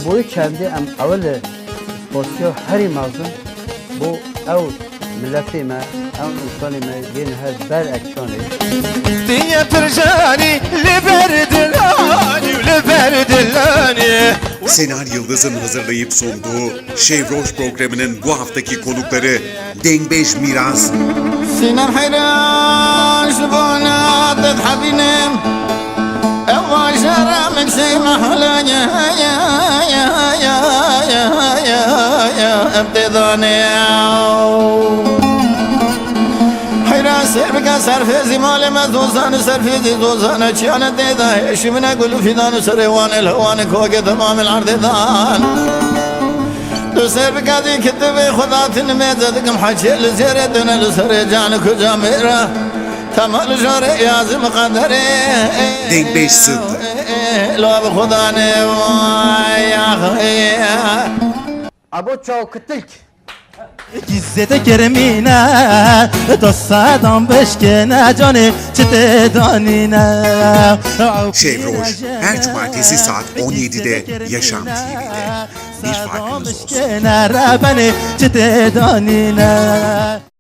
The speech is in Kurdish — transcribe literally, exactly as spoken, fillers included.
Boyî çendê em ewil sportiya herî mezin bo ew miletê me, ew însanê me yên her ber ekranê. Dinya pircanî li ber dilanî û li ber dilanî. Senar Yıldız'ın hazırlayıp sunduğu Şevroş programının bu haftaki konukları Dengbej Miras. Sinem heyran ji bona te dihebînim. Ev vajara min sey mehleye. Ev têdanê. Heyran ser bike serfêzî malê me zozan, serfêzî zozan, çiyane têda hêşî min e gul û fîdan û serê wan ê lewan ê kokê temamê erdê dan. Tu ser bike dî kitibê xwe datin mêze dikim heçê li zêrê dune li serê can û kuca mêra. Tema li jorê yazim qederê. Dengbej Sıddı. La bi xudanê vay axê. Abo çaw kitilk. Kî zêde germîne, dost sedan bişkêne canê çi tê danîne. Şevroş, her cumartesi saat on yedide Yaşam T V'de. Bir farkınız olsun. Bişkêne rebenê çi tê danîne.